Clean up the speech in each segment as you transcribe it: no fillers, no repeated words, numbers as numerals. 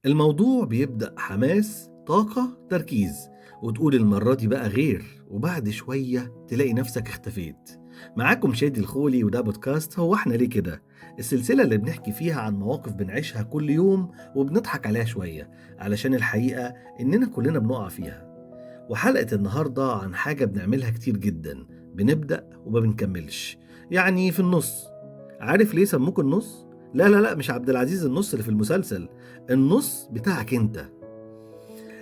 الموضوع بيبدأ حماس، طاقة، تركيز، وتقول المرة دي بقى غير، وبعد شوية تلاقي نفسك اختفيت. معاكم شادي الخولي، وده بودكاست هو احنا ليه كده، السلسلة اللي بنحكي فيها عن مواقف بنعيشها كل يوم وبنضحك عليها شوية، علشان الحقيقة إننا كلنا بنقع فيها. وحلقة النهاردة عن حاجة بنعملها كتير جدا، بنبدأ وما بنكملش، يعني في النص. عارف ليه سموك النص؟ لا لا لا، مش عبد العزيز النص اللي في المسلسل، النص بتاعك انت.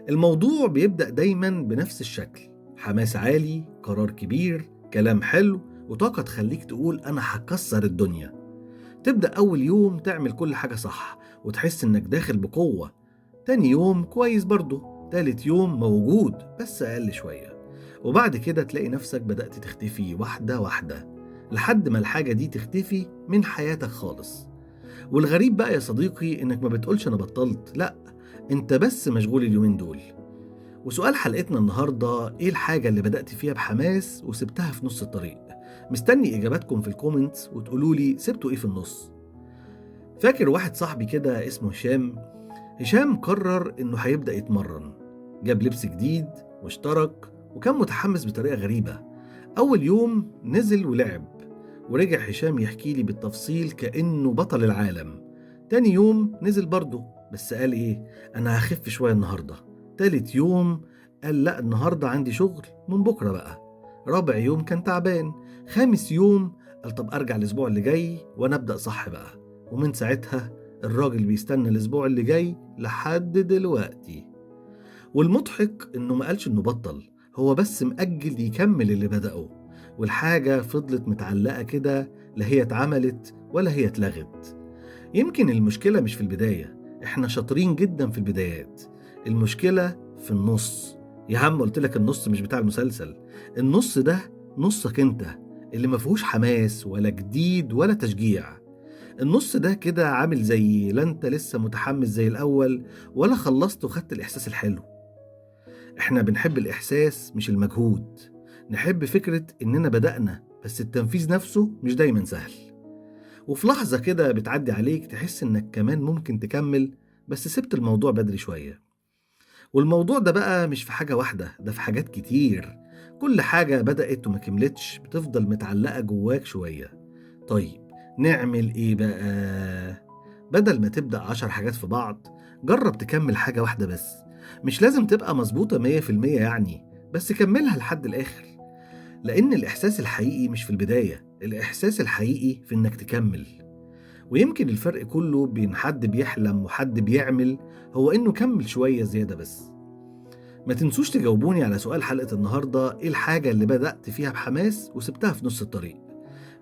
الموضوع بيبدأ دايما بنفس الشكل، حماس عالي، قرار كبير، كلام حلو، وطاقة تخليك تقول أنا هكسر الدنيا. تبدأ أول يوم تعمل كل حاجة صح وتحس إنك داخل بقوة. تاني يوم كويس برضو، تالت يوم موجود بس أقل شوية، وبعد كده تلاقي نفسك بدأت تختفي واحدة واحدة لحد ما الحاجة دي تختفي من حياتك خالص. والغريب بقى يا صديقي إنك ما بتقولش أنا بطلت، لأ، أنت بس مشغول اليومين دول. وسؤال حلقتنا النهاردة، إيه الحاجة اللي بدأت فيها بحماس وسبتها في نص الطريق؟ مستني إجاباتكم في ال comments وتقولولي سبتوا إيه في النص. فاكر واحد صاحبي كده اسمه هشام. هشام قرر إنه هيبدأ يتمرن، جاب لبس جديد واشترك، وكان متحمس بطريقة غريبة. أول يوم نزل ولعب، ورجع هشام يحكي لي بالتفصيل كأنه بطل العالم. تاني يوم نزل برضه، بس قال إيه، أنا هخف شوية النهاردة. تالت يوم قال لا، النهاردة عندي شغل، من بكرة بقى. رابع يوم كان تعبان. خامس يوم قال طب أرجع الأسبوع اللي جاي وأنا أبدأ صح بقى. ومن ساعتها الراجل بيستنى الأسبوع اللي جاي لحد دلوقتي. والمضحك إنه ما قالش إنه بطل، هو بس مأجل يكمل اللي بدأه، والحاجة فضلت متعلقة كده، لا هي اتعملت ولا هي اتلغت. يمكن المشكلة مش في البداية، احنا شاطرين جدا في البدايات، المشكلة في النص. يا عم قلت لك النص مش بتاع المسلسل، النص ده نصك انت اللي ما فيهوش حماس ولا جديد ولا تشجيع. النص ده كده عامل زي لا انت لسه متحمس زي الأول، ولا خلصت وخدت الإحساس الحلو. احنا بنحب الإحساس مش المجهود، نحب فكرة إننا بدأنا، بس التنفيذ نفسه مش دايما سهل. وفي لحظة كده بتعدي عليك تحس إنك كمان ممكن تكمل، بس سبت الموضوع بدري شوية. والموضوع ده بقى مش في حاجة واحدة، ده في حاجات كتير. كل حاجة بدأت وما كملتش بتفضل متعلقة جواك شوية. طيب نعمل إيه بقى؟ بدل ما تبدأ 10 حاجات في بعض، جرب تكمل حاجة واحدة بس. مش لازم تبقى مظبوطة 100% يعني، بس كملها لحد الآخر. لأن الإحساس الحقيقي مش في البداية، الإحساس الحقيقي في إنك تكمل. ويمكن الفرق كله بين حد بيحلم وحد بيعمل هو إنه كمل شوية زيادة بس. ما تنسوش تجاوبوني على سؤال حلقة النهاردة، إيه الحاجة اللي بدأت فيها بحماس وسبتها في نص الطريق؟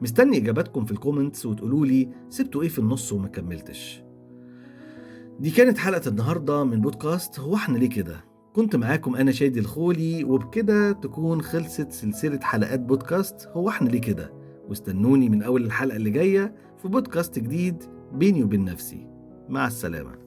مستني إجاباتكم في ال comments وتقولولي سبتوا إيه في النص وما كملتش. دي كانت حلقة النهاردة من بودكاست هو احنا ليه كده. كنت معاكم أنا شادي الخولي، وبكده تكون خلصت سلسلة حلقات بودكاست هو احنا ليه كده. واستنوني من أول الحلقة اللي جاية في بودكاست جديد بيني وبين نفسي. مع السلامة.